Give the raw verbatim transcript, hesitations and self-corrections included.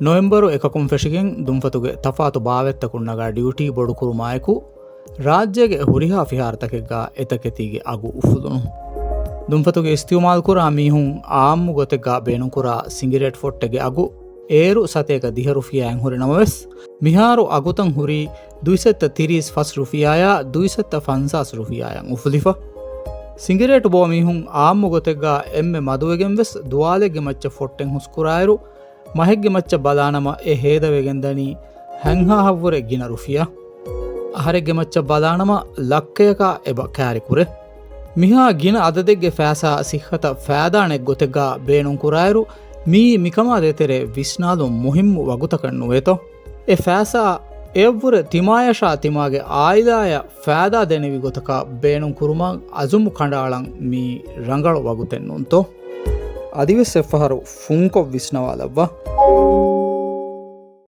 ނޮވެމްބަރު އެކަކުން ފެށިގެން ދުންފަތުގެ ތަފާތު ބާވަތްތަކުން ނަގާ ޑިއުޓީ ބޮޑުކުރުމާއެކު، ރާއްޖޭގެ ހުރިހާ ފިހާރަތަކެއްގަ އެތަކެތީގެ އަގު އުފުލުނު. ދުންފަތުގެ އިސްތިއުމާލުކުރާ މީހުން އާއްމު ގޮތެއްގަ ބޭނުންކުރާ ސިނގިރޭޓް ފޮއްޓެއްގެ އަގު އޭރު ސަތޭކަ ދިހަ ރުފިޔާއެއް ހުރި ނަމަވެސް، މިހާރު އަގުތައް ހުރީ ދުއިސައްތަ ތިރީސް ފަސް ރުފިޔާޔާ ދުއިސައްތަ ފަންސާސް ރުފިޔާޔަށް އުފުލިފަ. ސިނގިރޭޓް ބޯ މީހުން އާއްމު ގޮތެއްގަ އެންމެ މަދުވެގެން ވެސް ދުވާލެއްގެ މައްޗަށް ފޮއްޓެއް ހުސްކުރާއިރު، މަހެއްގެ މައްޗަށް ބަލާނަމަ އެ ހޭދަވެގެންދަނީ ހަތްހާހަށްވުރެ ގިނަ ރުފިޔާ. އަހަރެއްގެ މައްޗަށް ބަލާނަމަ ލައްކަޔަކާ އެބަ ކާރިކުރޭ. މިހާ ގިނަ އަދަދެއްގެ ފައިސާ ސިއްހަތަށް ފައިދާނެ ގޮތެއްގަ ބޭނުންކުރާއިރު، މިއީ މިކަމާ ދޭތެރޭ ވިސްނާލުން މުހިއްމު ވަގުތަކަށް ނުވޭތޯ؟ އެ ފައިސާ އެއަށްވުރެ ތިމާޔަށާ ތިމާގެ އާއިލާޔަށް ފައިދާ ދެނިވި ގޮތަކަށް ބޭނުން ކުރުމަށް އަޒުމު ކަނޑައަޅަން މީ ރަނގަޅު ވަގުތެއް ނޫންތޯ؟ އަދިވެސް އެއްފަހަރު ފުންކޮށް ވިސްނަވާލައްވާ.